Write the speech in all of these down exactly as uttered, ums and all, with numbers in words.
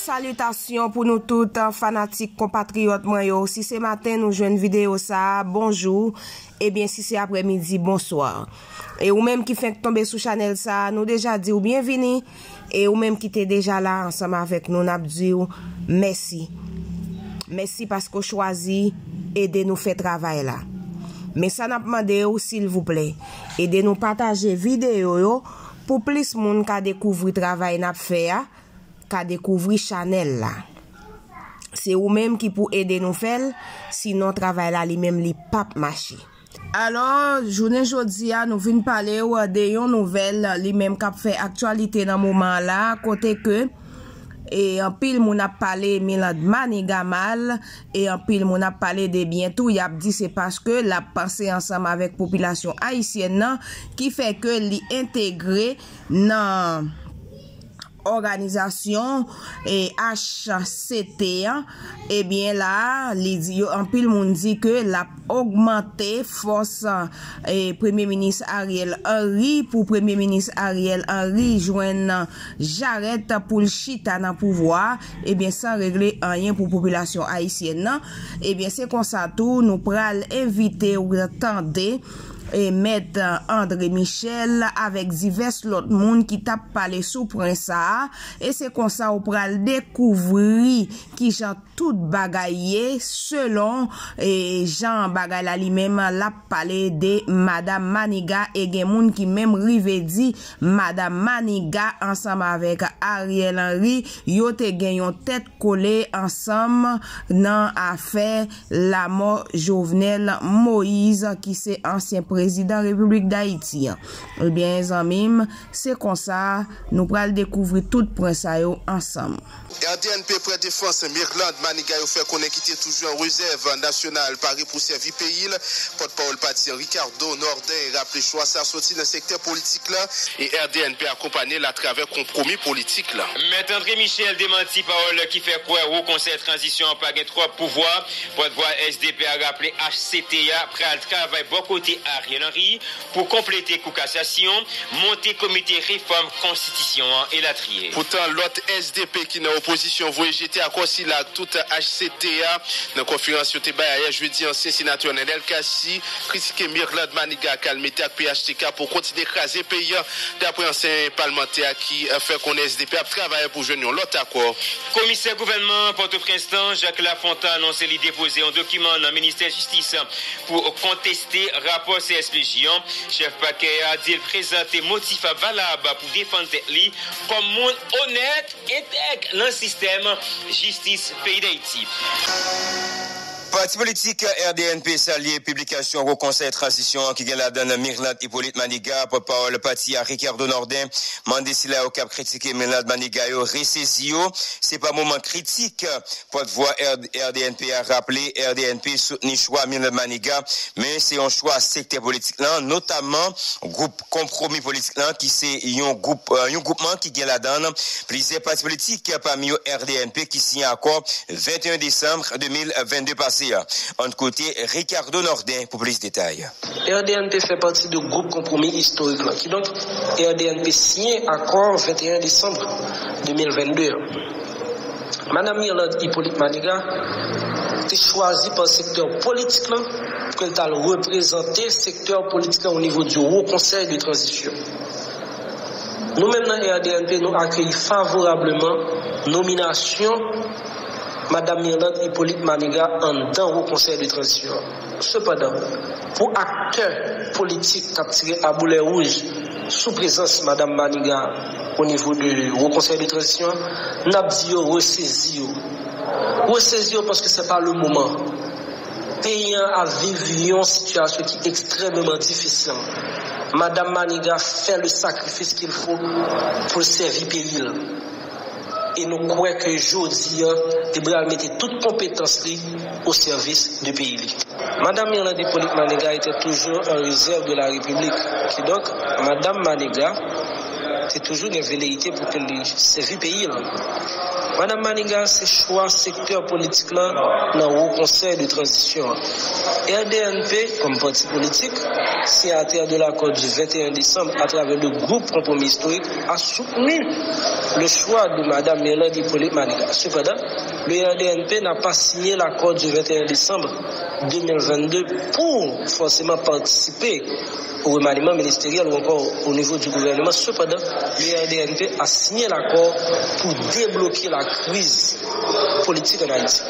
Salitasyon pou nou tout, fanatik konpatriyòt mwen yo. Si se maten nou jwenn videyo sa a, bonjou. Ebyen, si se aprèmidi, bonswa. E ou menm ki fenk tonbe sou chanèl sa a, nou deja di w byenvini. E ou menm ki te deja la ansanm avèk nou, n ap di w mèsi. Mèsi paske w chwazi ede nou fè travay la. Men sa n ap mande w, silvouplè, ede nou pataje videyo yo pou plis moun ka dekouvri travay n ap fè a, ka dekouvri chanèl la. Se ou menm ki pou ede nou fè l, sinon travay la li menm li p ap mache. Alò, jounen jodi a, nou vin pale w de yon nouvèl li menm k ap fè aktyalite nan moman an la, kote ke e anpil moun ap pale Mirlande Maniga mal, e anpil moun ap pale de byen tou, y ap di se paske l ap panse ansanm avèk popilasyon ayisyèn nan ki fè ke li entegre nan òganizasyon e H C T an. Ebyen la, li di yo, anpil moun di ke l ap ogmante fòs e Premye Minis Ariel Henry, pou Premye Minis Ariel Henry jwenn jarèt pou l chita nan pouvwa a, ebyen, san regle anyen pou popilasyon ayisyèn nan. Ebyen, se konsa tou, nou pral envite w tande e Mèt André Michel avèk divès lòt moun ki t ap pale sou pwen sa a, e se konsa w pral dekouvri kijan tout bagay ye, selon e jan bagay la li menm l ap pale de Madam Maniga, e gen moun ki menm rive di Madam Maniga ansanm avèk Ariel Henry, yo te gen yon tèt kole ansanm nan afè lamò Jovenel Moïse, ki se ansyen prezidan Repiblik Dayiti an. Ebyen, zanmi m, se konsa nou pral dekouvri tout pwen sa yo ansanm. R D N P pran defans Mirlande Maniga yo fè konnen ki te toujou an rezèv nasyonal, pare pou sèvi peyi l. Pòtpawòl pati an, Ricardo Norden, raple chwa sa soti nan sektè politik la e R D N P akonpanye l atravè konpwomi politik la. Mèt André Michel demanti pawòl ki fè kwè Wo Konsèy Tranzisyon an pa gen twòp pouvwa. Pòtvwa S D P a raple H C T a pral travay bò kote Ariel Henry pou konplete Kou Kasasyon, monte Komite Refòm Konstitisyon an, elatriye. Poutan, lòt S D P ki nan opozisyon voye jete akò sila ak tout H C T a. Nan konferans yo te bay ayè jedi, ansyen senatè Nenel Cassy kritike Mirlande Maniga, K L M T ak P H T K pou kontinye kraze peyi a, dapre ansyen palmantè a ki fè konnen S D P ap travay pou jwenn yon lòt akò. Komisè gouvènman Pòtoprens lan, Jacques Lafontant, anonse li depoze yon dokiman nan ministè jistis pou konteste rapò C S P J an. Chèf pakè a di l prezante motif valab pou defann tèt li kòm moun onèt, entèg nan sistèm jistis peyi Dayiti. Pati politik R D N P salye piblikasyon Wo Konsèy Tranzisyon an ki gen ladan n Mirlande Hyppolite Maniga, pòtpawòl pati a, Ricardo Norden, mande sila yo k ap kritike Mirlande Maniga yo resezi yo. Se pa moman kritik. Pòtvwa R D N P a raple R D N P soutni chwa Mirlande Maniga, men se yon chwa sektè politik lan, notamman gwoup Konpwomi Politik lan, ki se yon gwoup, euh, yon gwoupman ki gen ladan l plizyè pati politik, pami yo R D N P, ki siyen akò venteyen desanm de mil vennde pase a. Ann koute Ricardo Norden pou plis detay. R D N P fè pati de gwoup Konpwomi istorik lan. Kidonk, R D N P siyen akò venteyen desanm de mil vennde an. Madanm Mirlande Hyppolite Maniga te chwazi pa sektè politik lan pou ke l t al reprezante sektè politik lan o nivo di Wo Konsèy de Tranzisyon. Nou menm nan R D N P, nou akeyi favorableman nominasyon Madanm Mirlande Hyppolite Maniga anndan Wo Konsèy de Tranzisyon an. Sepandan, pou aktè politik k ap tire aboulè wouj sou prezans Madanm Maniga o nivo de Wo Konsèy de Tranzisyon an, n ap di yo resezi yo. Resezi yo paske se pa le moman. Peyi an ap viv yon sitiyasyon ki ekstrèmeman difisil. Madanm Maniga fè le sakrifis qu'il faut pou l sèvi peyi l. E nou kwè ke jodi an, li pral mete tout konpetans li o sèvis de peyi li. Madanm Mirlande Hyppolite Maniga était toujours en réserve de la République. Kidonk, Madanm Maniga te toujou gen veleyite pou ke li sèvi peyi l. Madanm Maniga se chwa sektè politik lan nan Wo Konsèy de Tranzisyon an. R D N P, kòm pati politik, Signataire de l'accord du vingt et un décembre à travers le groupe Compromis Historique a soutenu le choix de Madame Mirlande Hippolyte Manigat. Cependant, le R D N P n'a pas signé l'accord du vingt et un décembre deux mille vingt-deux pour forcément participer au remaniement ministériel ou encore au niveau du gouvernement. Cependant, le R D N P a signé l'accord pour débloquer la crise politique en Haïti.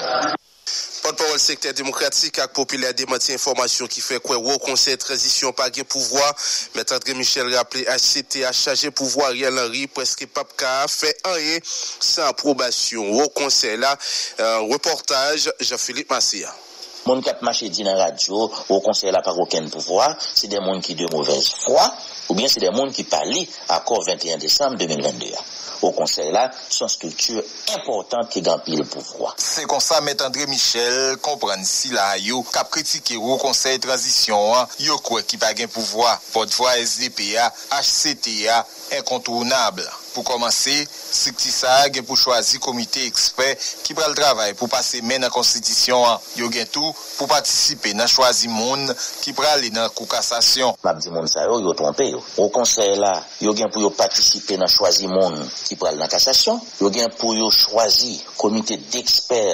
Pòtpawòl sektè demokratik ak popilè demanti enfòmasyon ki fè kwè Wo Konsèy Tranzisyon pa gen pouvwa. Mèt André Michel raple H C T a chaje pouvwa Ariel Henry prèske p ap ka fè anyen san apwobasyon Wo Konsèy la. Euh, repòtaj Jean Philippe Massiya. Moun k ap mache di nan radyo, Wo Konsèy la pa gen okenn pouvwa, se de moun ki de movèz fwa, oubyen se de moun ki pa li akò venteyen desanm de mil vennde a. Wo Konsèy la se yon estrikti enpòtan ki gen anpil pouvwa. Se konsa Mèt André Michel konprann sila yo k ap kritike Wo Konsèy Tranzisyon an, yo kwè ki pa gen pouvwa. Pòtvwa S D P a, H C T a, enkontounab. Pou kòmanse, estrikti sa a gen pou chwazi komite ekspè ki pral travay pou pase men nan konstitisyon an. Yo gen tou pou patisipe nan chwazi moun ki prale nan Kou Kasasyon. M ap di moun sa yo, yo twonpe yo. Wo Konsèy la, yo gen pou yo patisipe nan chwazi moun ki pral nan Kasasyon. Yo gen pou yo chwazi komite dekspè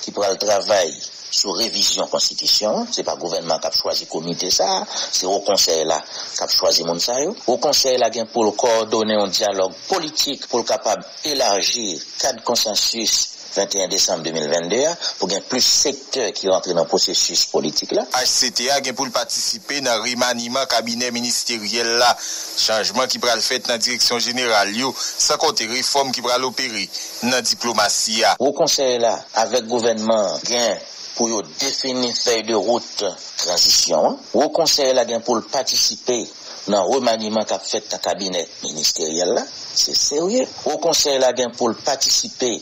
ki pral travay sou revizyon konstitisyon an. Se pa gouvènman k ap chwazi komite sa a, se Wo Konsèy la k ap chwazi moun sa yo. Wo Konsèy la gen pou l kowòdone yon dyalòg politik pou l kapab elaji kad konsansis venteyen desanm de mil vennde a, pou gen plis sektè ki rantre nan pwosesis politik la. H C T a gen pou l patisipe nan remaniman kabinè ministeryèl la, chanjman ki pral fèt nan direksyon jeneral yo, san konte refòm ki pral opere nan diplomasi a. Wo Konsèy la, avèk gouvènman an, gen pou yo defini fèy de wout tranzisyon an. Wo Konsèy la gen pou l patisipe nan remaniman k ap fèt nan kabinè ministeryèl la. Se serye. Wo Konsèy la gen pou l patisipe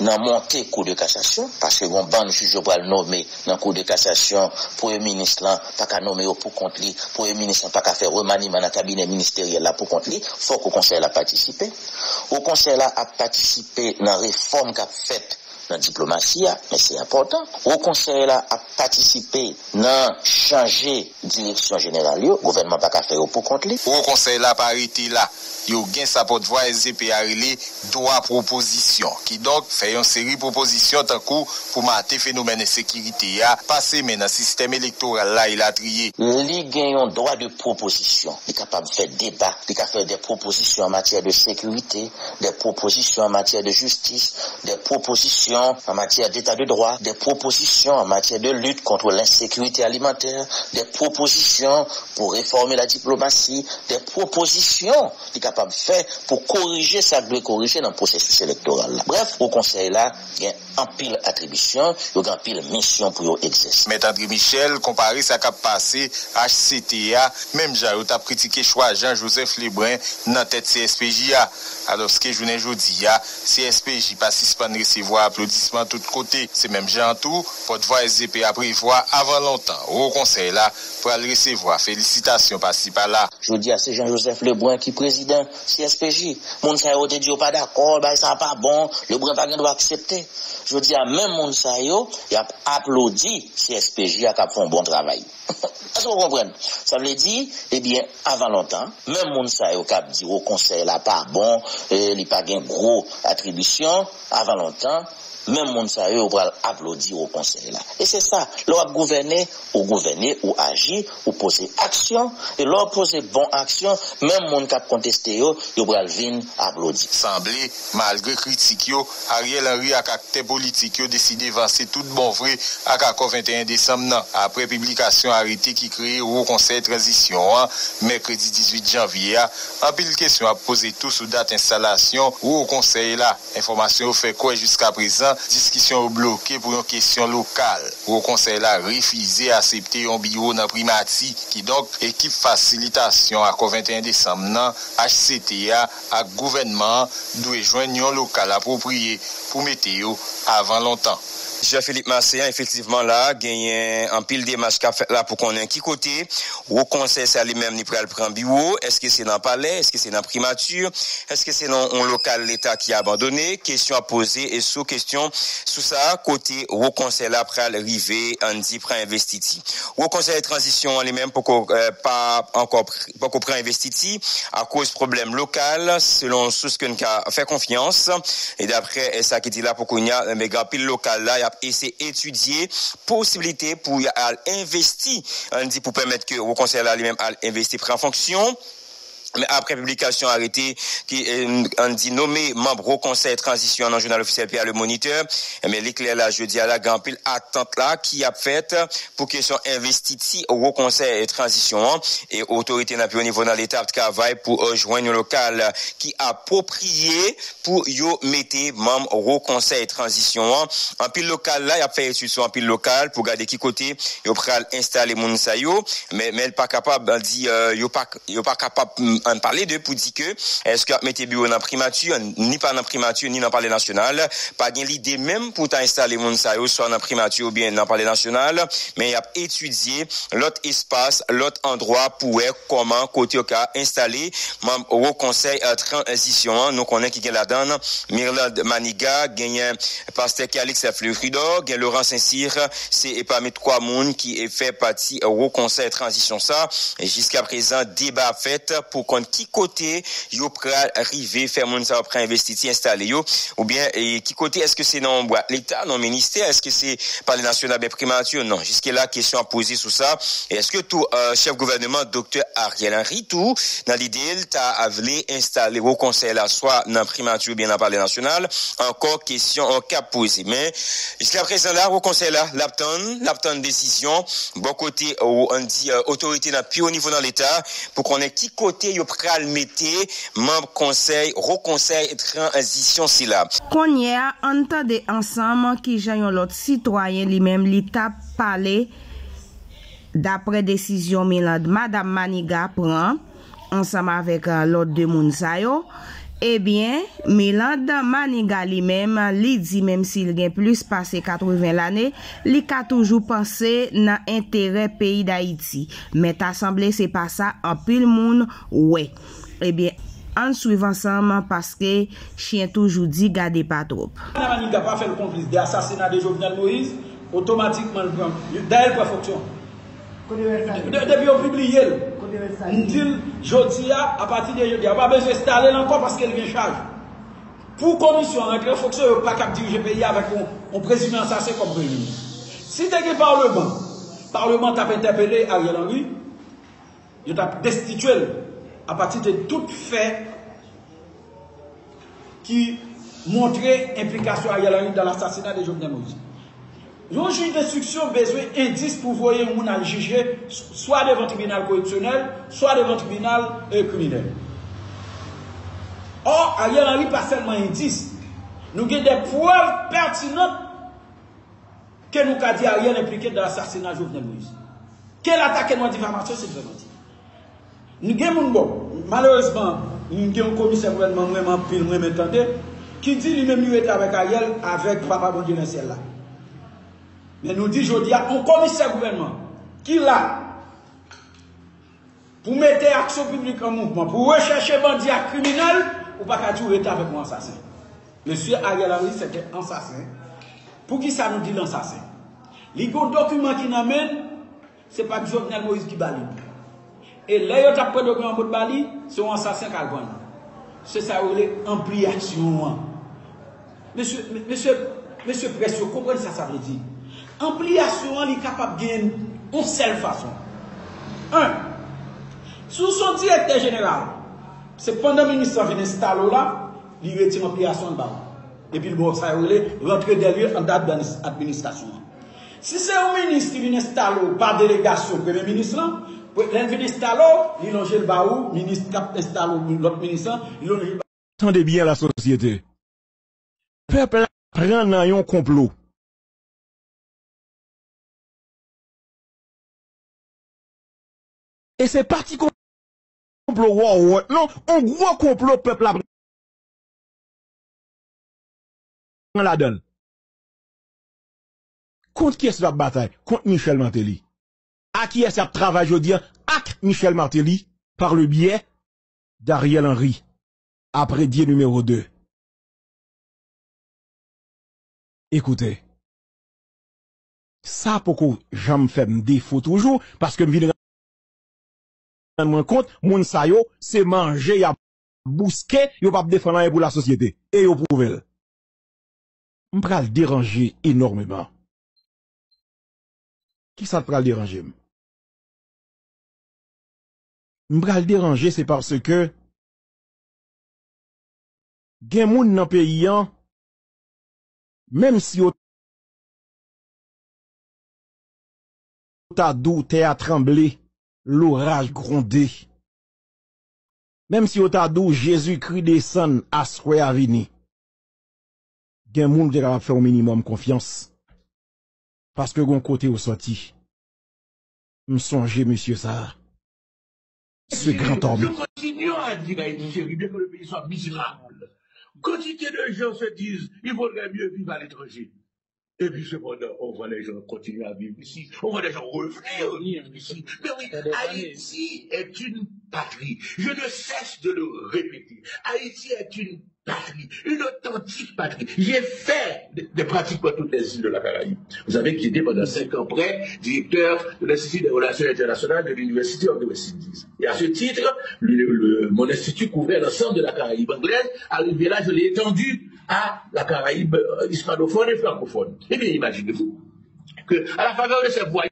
nan monte Kou de Kasasyon, paske gon bann jij yo pral nome nan Kou de Kasasyon, premye minis lan pa ka nome yo pou kont li, premye minis lan pa ka fè remaniman nan kabinè ministeryèl la pou kont li, fòk Wo Konsèy la patisipe. Wo Konsèy la ap patisipe nan refòm k ap fèt nan diplomasi a, men se enpòtan. Wo Konsèy la ap patisipe nan chanje direksyon jeneral yo, gouvènman pa ka fè yo pou kont li. Wo Konsèy la pa rete la. Yo gen sa pòtvwa S D P a rele dwa pwopozisyon. Kidonk, fè yon seri pwopozisyon tankou pou mate fenomèn ensekirite a, pase men nan sistèm elektoral la, elatriye. Li gen yon dwa de pwopozisyon. Li kapab fè deba. Li ka fè de pwopozisyon an matyè de sekirite, de pwopozisyon an matyè de jistis, de pwopozisyon an matyè deta de dwa, de pwopozisyon an matyè de lit kont lensekirite alimantè, de pwopozisyon pou refòme ladiplomasi, de pwopozisyon li kapab fè pou korije sa k dwe korije nan pwosesis elektoral la. Brèf, Wo Konsèy la gen anpil atribisyon, yo gen anpil misyon pou yo egzèse. Mèt André Michel konpare sa k ap pase H C T a, menm jan yo t ap kritike chwa Jean Joseph Lebrun nan tèt C S P J a, alòske jounen jodi a, C S P J pa sispann resevwa aplodisman tout kote. Se menm jan an tou, pòtvwa S D P a prevwa avan lontan, Wo Konsèy la pral resevwa felisitasyon pasi pala. Jodi a, se Jean Joseph Lebrun ki prezidan C S P J. Moun sa yo te di yo pa dakò, bagay sa pa bon, Lebrun pa gen dwa aksepte. Jodi a, menm moun sa yo, y ap aplodi C S P J a k ap fè yon bon travay. Èske w konprann? Sa vle di, ebyen, avan lontan, menm moun sa yo k ap di Wo Konsèy la pa bon, e, li pa gen gwo atribisyon, avan lontan, menm moun sa yo, yo pral aplodi Wo Konsèy la. E se sa, lè w ap gouvène, ou gouvène, ou aji, ou poze aksyon, e lè w poze bon aksyon, menm moun k ap konteste yo, yo pral vin aplodi. Sanble, malgre kritik yo, Ariel Henry ak aktè politik yo deside vanse tout bon vre ak akò venteyen desanm nan. Apre piblikasyon arete ki kreye Wo Konsèy Tranzisyon an, mèkredi dizuit janvye a, anpil kesyon ap poze tou sou dat enstalasyon Wo Konsèy la. Enfòmasyon yo fè kwè jiskaprezan, diskisyon yo bloke pou yon kesyon lokal. Wo Konsèy la refize aksepte yon biwo nan Primati. Kidonk, ekip fasilitasyon akò venteyen desanm nan, H C T a, ak gouvènman an dwe jwenn yon lokal apwopriye pou mete yo avan lontan. Jean Philippe Marcelin, efektivman la, genyen anpil demach k ap fèt la pou konnen ki kote Wo Konsèy sa li menm li pral pran biwo. Èske se nan palè? Èske se nan primati? Èske se nan yon lokal leta ki abandone? Kesyon ap poze e sou kesyon sou sa kote Wo Konsèy la pral rive, ann di, pran envestiti. Wo Konsèy tranzisyon an li menm poko, eh, pa ankò pr-, poko pran envestiti akoz pwoblèm lokal, selon sous ke n ka fè konfyans. E daprè, eh, sa ki di la pou kounye a, eh, gen anpil lokal la, y ap eseye etidye posiblite pou y al envesti, ann di, pou pèmèt ke Wo Konsèy la li menm al envesti, pran fonksyon. Men apre piblikasyon arete ki, eh, ann di, nome manm Wo Konsèy tranzisyon an nan jounal ofisyèl peyi a, Le Moniteur, eh, men li klè la, jodi a la, gen anpil atant la ki ap fèt pou kesyon envestiti Wo Konsèy tranzisyon an. E otorite nan pi wo nivo nan leta ap travay pou, eh, jwenn yon lokal ki apwopriye pou yo mete manm Wo Konsèy tranzisyon an. Anpil lokal la, y ap fè etid sou anpil lokal pou gade ki kote yo pral enstale moun sa yo. Men, men l pa kapab, eh, di, eh, yo pa, yo pa kapab, mm, ann pale de pou di ke èske y ap mete biwo nan primati, ni pa nan primati, ni nan palè nasyonal. Pa gen lide menm pou ta enstale moun sa yo, swa nan primati oubyen nan palè nasyonal. Men y ap etidye lòt espas, lòt andwa pou wè kòman, kote yo ka enstale manm Wo Konsèy, eh, tranzisyon an. Nou konnen ki gen ladan Mirlande Manigat, genyen pastè Calixte Fleuridor, gen Laurent Saint-Cyr, se pami twa moun ki fè pati Wo Konsèy tranzisyon sa. Jiskaprezan, deba ap fèt pou konn ki kote yo pral rive fè moun sa yo pran envestiti enstale yo, oubyen, e, ki kote, èske se nan yon bwat leta, nan yon ministè, èske se palè nasyonal, ben, primati? Non. Jiske la, kesyon ap poze sou sa. E èske tou, eh, chèf gouvènman, doktè Ariel Henry, tou, nan lide l, ta vle enstale Wo Konsèy la, swa nan primati oubyen nan palè nasyonal? Ankò kesyon, eh, k ap poze. Men, jiskaprezan la, Wo Konsèy la, l ap tann, l ap tann desizyon bò kote, eh, ann di, eh, otorite nan pi wo nivo nan leta pou konnen ki kote yo pral mete manm konsèy, Wo Konsèy tranzisyon sila. Kounye a, ann tande ansanm kijan yon lòt sitwayen li menm li t ap pale daprè desizyon Milande, Madanm Manigat pran ansanm avèk, eh, lòt de moun sa yo. Ebyen, Milande Manigat li menm, li di menm si l gen plis pase katreven lane, li ka toujou panse nan enterè peyi Dayiti. Men ta sanble se pa sa anpil moun wè. Ebyen, ann swiv ansanm paske chen toujou di gade pa twòp. Madanm Manigat pa fè l konplis de asasina de Jovenel Moïse, otomatikman l pran, dayè l pran fonksyon. Kote rès sa ye? De-, depi yo pibliye l, kote rès sa ye? M di l, jodi a, apati de jodi a, yo pa bezwen enstale l ankò paske l gen chaj. Pou komisyon an rantre an fonksyon, yo pa kab dirije peyi a avèk yon, yon prezime asasen kòm premye minis. Si te gen palman, palman t ap entèpele Ariel Henry, yo t ap destitye l apati de tout fè ki montre enplikasyon Ariel Henry dans l'assassinat de Jovenel Moïse. Yon jij denstriksyon bezwen endis pou voye yon moun al jije, swa devan tribinal koreksyonèl, swa devan tribinal, eh, kriminèl. Ò, Ariel Henry pa sèlman endis. Nou gen de prèv pètinan ke nou ka di Ariel enplike dans l'assassinat Jovenel Moïse. Ke l atake nou an difamasyon, se l fè manti. Nou gen moun, bon, malerezman, nou gen yon komisè gouvènman m renmen anpil, m renmen tande, ki di li menm li rete avèk Ariel, avèk Papa Bondye nan syèl la. Men nou di jodi a, yon komisè gouvènman ki la pou mete aksyon piblik an mouvman, pou rechèche bandi ak kriminèl, ou pa ka di w rete avèk yon ansasen. Mesye Ariel Henry, se te ansasen. Poukisa nou di l ansasen? Li gen yon dokiman ki nan men l, se pa t Jovenel Moïse ki ba li l. E lè yo t ap pran dokiman pou t ba li, se yon ansasen k al pran l. Se sa yo rele anpliyasyon an. Mesye, mesye, mesye près yo, konprann sa sa vle di. Anpliyasyon an, li kapab gen yon sèl fason. En, si w se yon direktè jeneral, se pandan minis lan vin enstale w la, li retire anpliyasyon an ba w. Epi l ba w sa yo rele rantre dèlye anndan administ-, administrasyon an. Si se yon minis ki vin enstale w pa delegasyon premye minis lan, lè l vin enstale w, li lonje l ba ou, minis k ap enstale w, lòt minis lan, li lonje l ba. Tande byen, lasosyete. Pèp la pran nan yon konplo. E se pa ti konplo wòwòt, non. On gwo konplo pèp la pran ladan l. Kont kiyès y ap batay? Kont Michel Martelly. A kiyès y ap travay jodi a? Ak Michel Martelly, par le biais d'Ariel Henry, apre Dye nimewo de. Ekoute, sa poko janm fè m defo toujou, paske m vin rann mwen kont, moun sa yo, se manje y ap bouske, yo p ap defann anyen pou lasosyete. E yo pwouve l. M pral deranje enòmeman. Kisa k pral deranje m? M pral deranje, se paske gen moun nan peyi an, menm si yo ta di w tè a tranble, loraj gwonde, menm si yo ta di w Jezikri desann, aswè a vini, gen moun ki te kapab fè yon minimòm konfyans. Paske gon kote yo sòti. M sonje mesye sa a. Ce grand homme. Nous continuons à dire Haïti chérie, bien que le pays soit misérable. Quantité de gens se disent, il vaudrait mieux vivre à l'étranger. Et puis cependant, on voit les gens continuer à vivre ici. On voit des gens revenir vivre ici. Mais oui, Haïti est une patrie. Je ne cesse de le répéter. Haïti est une patrie, une authentique patrie. J'ai fait des, des pratiques dans toutes les îles de la Caraïbe. Vous savez que j'étais pendant cinq ans près directeur de l'Institut des relations internationales de l'University of the West Indies. Et à ce titre, le, le, mon institut couvrait l'ensemble de la Caraïbe anglaise. Arrivé là, je l'ai étendu à la Caraïbe euh, hispanophone et francophone. Eh bien, imaginez-vous que, à la faveur de ces voyages,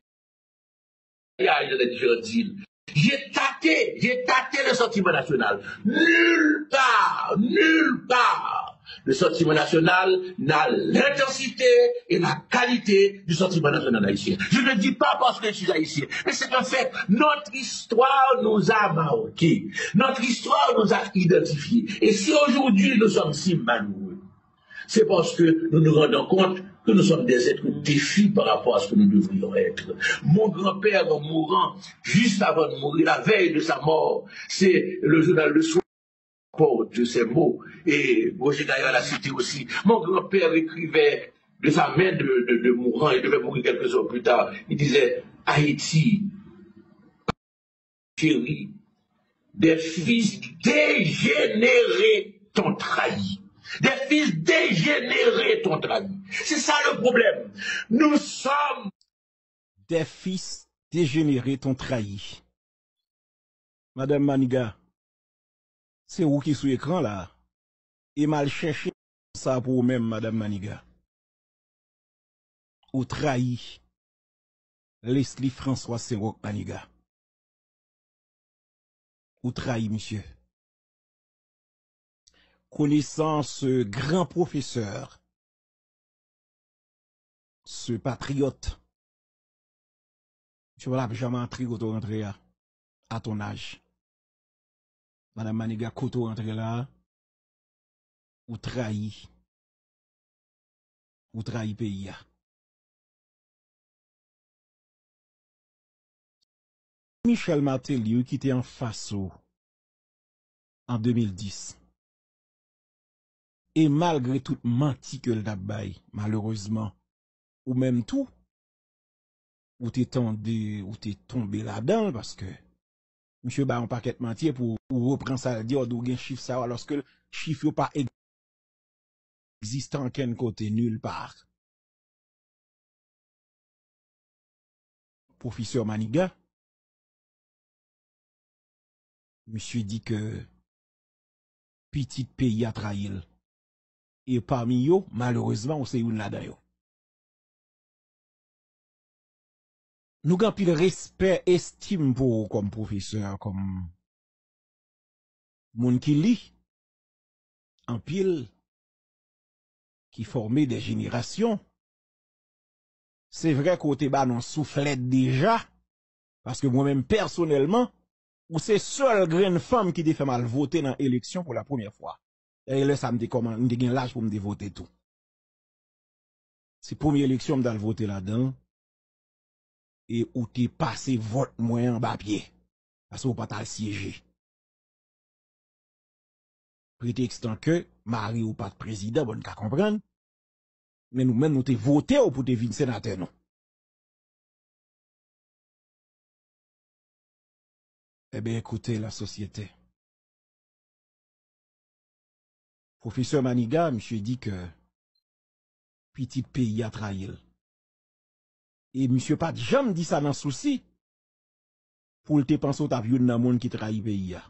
dans les différentes îles, j'ai tâté, j'ai tâté le sentiment national. Nulle part, nulle part, le sentiment national n'a l'intensité et la qualité du sentiment national haïtien. Je ne le dis pas parce que je suis haïtien, mais c'est un fait. Notre histoire nous a marqués. Notre histoire nous a identifiés. Et si aujourd'hui nous sommes si malheureux, c'est parce que nous nous rendons compte que nous sommes des êtres défis par rapport à ce que nous devrions être. Mon grand-père, en mourant, juste avant de mourir, la veille de sa mort, c'est le journal Le Soir porte ces mots. Et Roger Gaillard l'a cité aussi. Mon grand-père écrivait de sa main de, de, de mourant, il devait mourir quelques heures plus tard. Il disait, Haïti, chérie, des fils dégénérés t'ont trahi. Des fils dégénérés t'ont trahi. C'est ça le problème. Nous sommes. Des fils dégénérés t'ont trahi. Madame Maniga, se ou ki sou ekran la. E m al chèche sa pou ou menm, Madame Maniga. Ou trayi Leslie François Saint-Roch Maniga. Ou trayi misye. Connaissant ce grand professeur, ce patriote, misye pa t ap janm antre kote w rantre a, à ton âge. Madame Maniga, kote w rantre la a, ou trayi. Ou trayi peyi a. Michel Martelly, wi, ki te anfas ou an de mil dis. E malgre tout manti ke l t ap bay, malerezman, ou menm tou, ou te tande, ou te tonbe ladan l, paske misye bay yon pakèt manti, epi ou, ou repran sa l di, ou di w gen chif sa yo, alòske chif yo pa egziste ankenn kote, nulle part. Pwofesè Maniga, misye di ke pitit peyi a trayi l. E pami yo, malerezman, ou se youn ladan yo. Nou gen anpil respè, estim pou ou kòm pwofesè, kòm moun ki li anpil, ki fòme de jenerasyon. Se vre ke w te ba nou souflèt deja, paske mwen menm pèsonèlman, ou se sèl grenn fanm ki te fè m al vote nan eleksyon pou la premyè fwa. E lè sa m te kòman, m te gen laj pou m te vote tou. Se premye eleksyon m t al vote ladan l, e ou te pase vòt mwen anba pye, paske ou pa t al syeje. Pretèkstan ke mari ou pa t prezidan, bon, n ka konprann. Men nou menm, nou te vote w pou te vin senatè nou. Ebyen, ekoute, lasosyete. Pwofesè Maniga, misye di ke pitit peyi a trayi l. E misye pa t janm di sa nan sousi pou l te panse w t ap youn nan moun ki trayi peyi a.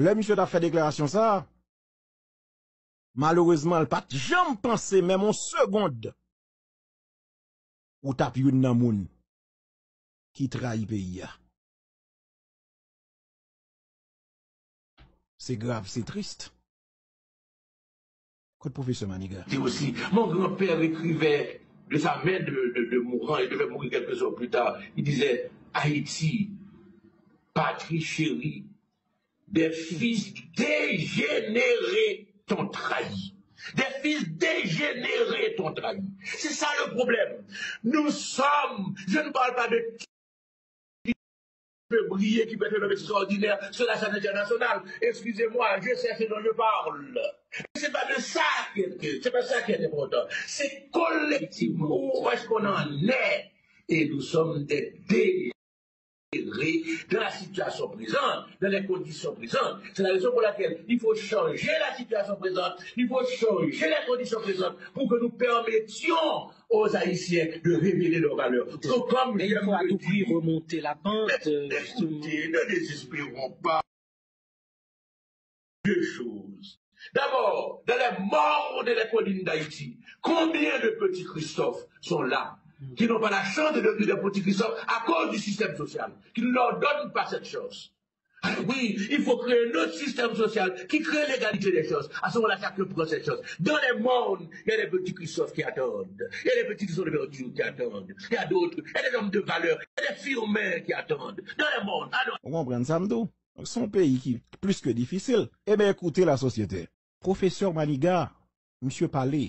Lè misye t ap fè deklarasyon sa a, malerezman, l pa t janm panse menm yon segond ou t ap youn nan moun ki trayi peyi a. Se grav, se tris. Kot pwofesè Maniga? Dit aussi, mon grand-père écrivait de sa main de, de, de mourant, il devait mourir quelques jours plus tard. Il disait, Haïti, patrie chérie, des fils dégénérés t'ont trahi. Des fils dégénérés t'ont trahi. C'est ça le problème. Nous sommes, je ne parle pas de peut briller, qui peut être un homme extraordinaire sur la scène internationale. Excusez-moi, je sais ce dont je parle. C'est pas de ça qui est, c'est pas ça qui est important. C'est collectivement, où est-ce qu'on en est? Et nous sommes des dé- dans la situation présente, dans les conditions présentes. C'est la raison pour laquelle il faut changer la situation présente, il faut changer les conditions présentes pour que nous permettions aux Haïtiens de révéler leurs valeurs. Donc, comme j'aime le dire, remonter la pente, euh, justement. Écoutez, ne désespérons pas. Deux choses. D'abord, dans les mornes et les collines d'Haïti, combien de petits Christophe sont là qui n'ont pas la chance de devenir des petits Christophe à cause du système social, qui ne leur donne pas cette chance? Ah oui, il faut créer un autre système social qui crée l'égalité des chances. À ce moment-là, chacun prend cette chance. Dans les mornes, il y a des petits Christophe qui attendent. Il y a des petits qui sont de verdure qui attendent. Il y a d'autres, il y a des hommes de valeur, il y a des Firmin qui attendent. Dans les mornes, alors. Ou konprann sa m di w? Se yon peyi ki plis ke difisil. Ebyen, ekoute, lasosyete. Pwofesè Maniga, misye pale.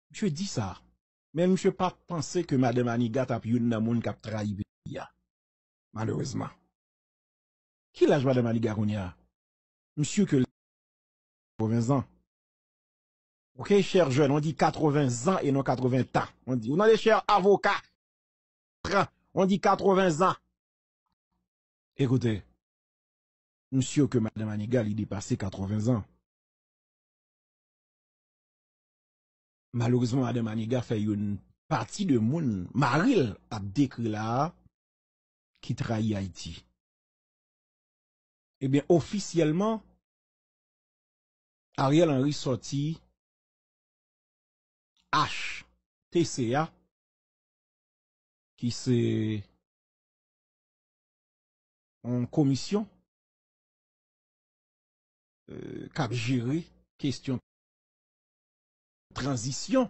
Misye di sa. Men misye pa t panse ke madan Maniga t ap youn nan moun k ap trayi peyi a. Malerezman. Ki laj madan Maniga kounye a? Misye ke katreven zan. Ok, chè jèn, on di katreven zan e non katreven tan. On di, ou tande, chè avoka, on di katreven zan. Ekoute, misye ke madan Maniga, li depase katreven zan. Malerezman, madan Maniga fè youn pati de moun, mari l ap dekri la a, ki trayi Ayiti. Ebyen, ofisyèlman, Ariel Henry sòti H T C A, ki se yon komisyon, euh, k ap jere kesyon tranzisyon.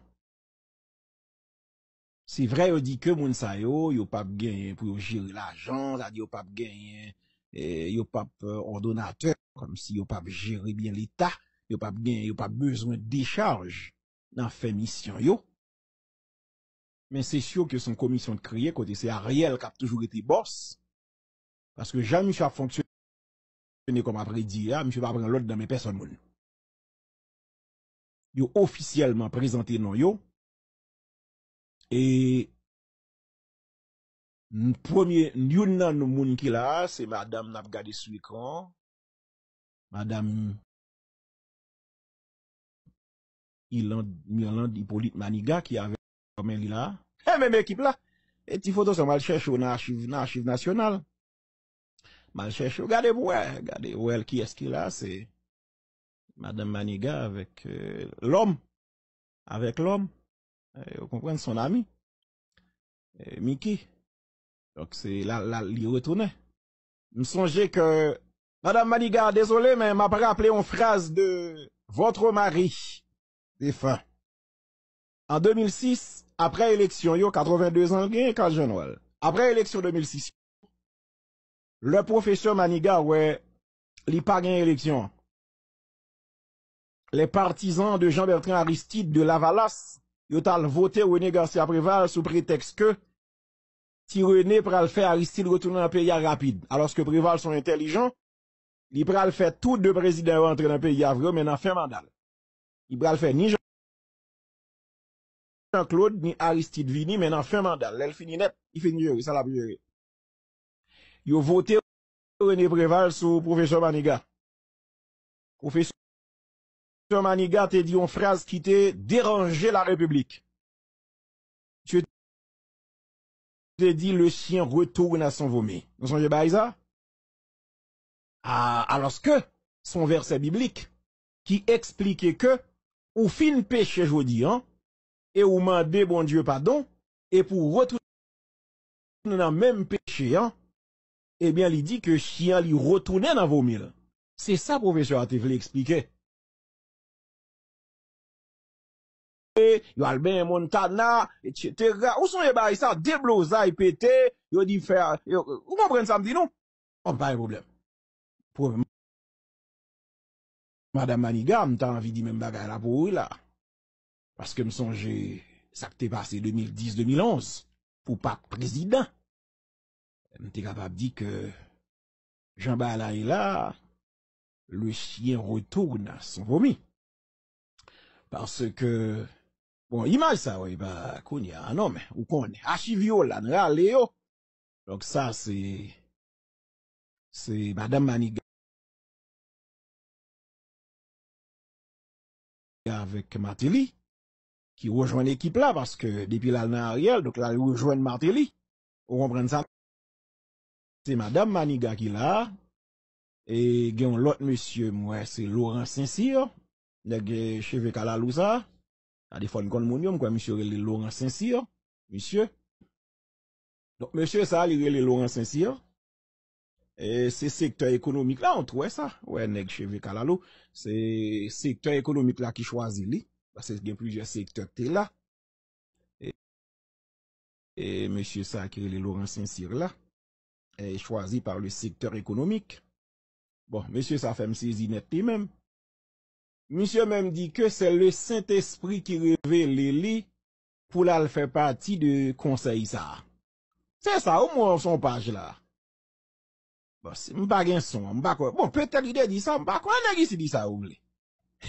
Se vre, yo di ke moun sa yo, yo p ap genyen pou yo jere lajan, sa di yo p ap genyen, eh, yo p ap, eh, òdonatè, kòmsi yo p ap jere byen Leta, yo p ap genyen, yo p ap bezwen dechaj nan fè misyon yo. Men se si ke se yon komisyon k kreye kote se Ariel k ap toujou rete bòs. Paske jan misye ap fonksyone kòm ap redi a, misye pa pran lòd nan men pèsòn moun. Yo ofisyèlman prezante non yo. E n-, premye, youn nan moun ki la a, se madanm n ap gade sou ekran an. Madanm Iland, Mirlande Hyppolite Maniga ki avèk men li la. E menm ekip la. E ti foto sa, m al chèche w nan achiv, nan achiv nasyonal. M al chèche w, gade pou wè, gade wè kiyès ki la, se madanm Maniga avèk, euh, lòm. Avèk lòm. Eh, ou konprann, son ami. Eh, Mickey. Donk, se la, la, li retounen. M sonje ke, madanm Maniga, dezole, men m ap raple yon fraz de votre mari, defen. An de mil sis, apre eleksyon yo, katreven de zan l genyen, Carl Jean Noël. Apre eleksyon de mil sis, lè pwofesè Maniga wè li pa gen eleksyon, les partisans de Jean Bertrand Aristide de Lavalas, yo t al vote René Garcia Préval sou pretèks ke Ti René pral fè Aristide retounen nan peyi a rapid, alòske Preval se yon entèlijan, Li pral fè tou de prezidan yo antre nan peyi a vre, men nan fen manda l. Li pral fè ni Jean-Claude, ni Aristide vini, men nan fen manda l. Lè l fini nèt, li fin jere, sa l ap jere. Yo vote René Préval sou Pwofesè Maniga. Pwofesè Maniga te di yon fraz ki te deranje la Repiblik. Misye te di, le chien retourne à son vomi. Nou sonje bagay sa? A, alòske se yon vèsè biblik ki eksplike ke ou fin peche jodi an, e ou mande Bondye padon, e pou w retounen nan menm peche an, ebyen, li di ke chyen an li retounen nan vomi l. Se sa pwofesè a te vle eksplike. Yo al benyen Montana, etsetera. Ou sonje bagay sa, deblozay pete, yo di fè, yo, ou konprann sa m di nou? Bon, pa gen pwoblèm. Pwoblèm. Madanm Maniga, m ta anvi di menm bagay la pou ou wi la. Paske m sonje sa k te pase de mil dis, de mil onz, pou Pak prezidan. M te kapab di ke jan bagay la ye la, le chien retourne à son vomi. Paske, bon, imaj sa, wi, pa kounye a, non, men, ou konnen, achiv yo la, n rale yo. Donk, sa, se, se Madanm Maniga avèk Martelly, ki rejwenn ekip la, paske depi l al nan Ariel, donk l al rejwenn Martelly. Ou konprann sa? Se Madanm Maniga ki la, e gen yon lòt mesye, m wè, se Laurent Saint-Cyr, nèg, eh, cheve kalalou sa. Sa defò n konn moun yo, m kwè misye rele Laurent Saint-Cyr, misye. Donk, mesye sa, li rele Laurent Saint-Cyr. E se sektè ekonomik la, ou t wè sa. Ou wè nèg cheve kalalou. Se sektè ekonomik la ki chwazi li. Paske gen plizyè sektè k te la. E, e mesye sa ki rele Laurent Saint-Cyr la, e chwazi par le secteur économique. Bon, mesye sa fè m sezi nèt li menm. Misye menm di ke se le Sentespri ki revele li pou l al fè pati de konsèy sa a. Se sa, ou mwen son paj la. Bon, si m pa gen son, m pa kwè. Bon, petèt li te di sa, m pa kwè nèg isi di sa ou vle.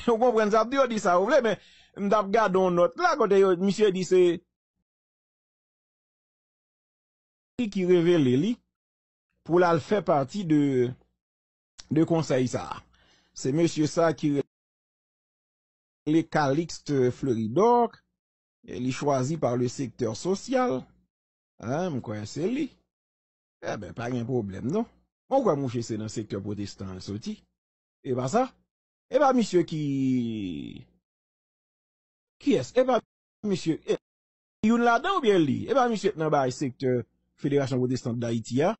Ou konprann sa, di yo di sa ou vle, men m t ap gade yon nòt la, kote yo, misye di se ki revele li pou l al fè pati de, de konsèy sa a. Se mesye sa ki rele Calixte Fleuridor, e li chwazi par le secteur social. Hein, m kwè se li. Eben, pa gen pwoblèm, non. Mwen kwè mouche se nan sektè pwotestan an soti. E pa sa? E pa misye ki, kiyès? E pa misye, e, youn ladan oubyen li? E pa misye k nan bay sektè Federasyon Pwotestan Dayiti a?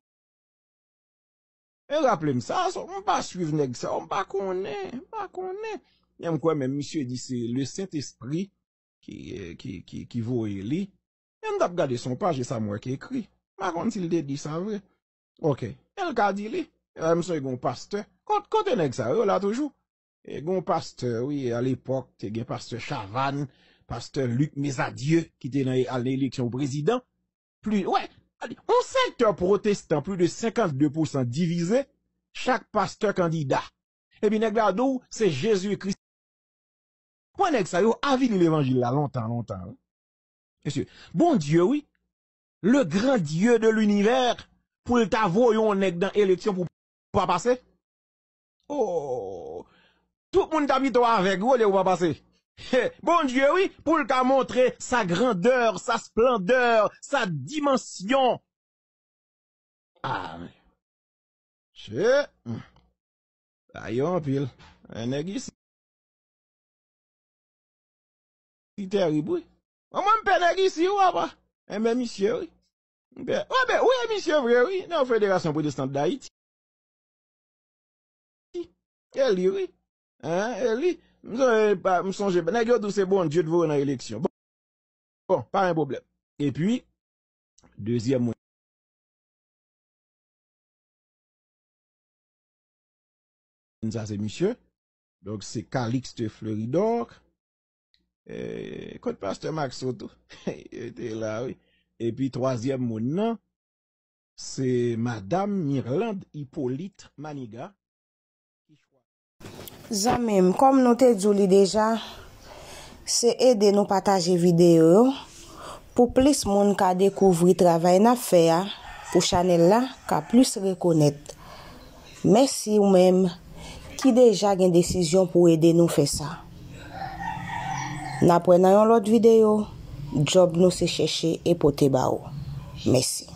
E raple m sa, so, m pa swiv nèg sa, m pa konnen, m pa konnen. Men m kwè menm misye di se le Sentespri ki, ki, ki, ki voye li. Men m t ap gade son paj e sa m wè ki ekri. M pa konn si l te di sa vre. Ok. E l ka di li. E m sonje gen yon pastè. Kot-, kote nèg sa yo la toujou? E gen yon pastè, wi, alepòk, te gen pastè Chavannes, pastè Luc Mesadieu, ki te nan, al nan eleksyon pou prezidan. Pli, wè, yon sektè pwotestan, plis de senkannde pousan divize, chak pastè kandida. Epi nèg la di w, se Jezikri. Wè nèg sa yo avili levanjil la lontan, lontan, wi. Mesye, Bondye, wi, le grand Dieu de l'univers, pou l ta voye yon nèg nan eleksyon pou pa pase? Oh! Tout moun ta pito avèg, wi, olye ou pa pase. Bondye, wi, pou l ka montre sa grandeur, sa splendeur, sa dimension. Ah, men. Che. Hmm. Sa yo anpil. Yon nèg isi. Li terib, wi. Mwen, mwen, m pè nèg isi, wi, apa. Enben, misye, wi. M pè, wi, ben, wi, e misye vre, wi. Nan Federasyon Pwotestan Dayiti. E li, wi. Hein, e li. M sonje, pa, m sonje, nèg yo di w se Bondye t voye nan eleksyon. Bon, bon, pa gen pwoblèm. Epi, dezyèm moun, sa se misye. Donk, se Calixte Fleuridor. Eh, kot pastè Maxo tou? Yo te la, wi. Epi, twazyèm moun nan, se Madam Mirlande Hyppolite Maniga. Zanmi m, kòm nou te di w li deja, se ede nou pataje videyo yo pou plis moun ka dekouvri travay n ap fè a pou chanèl la ka plis rekonèt. Mèsi ou menm ki deja gen desizyon pou ede nou fè sa. N ap wè nan yon lòt videyo. Djòb nou se chèche e pote ba ou. Mèsi.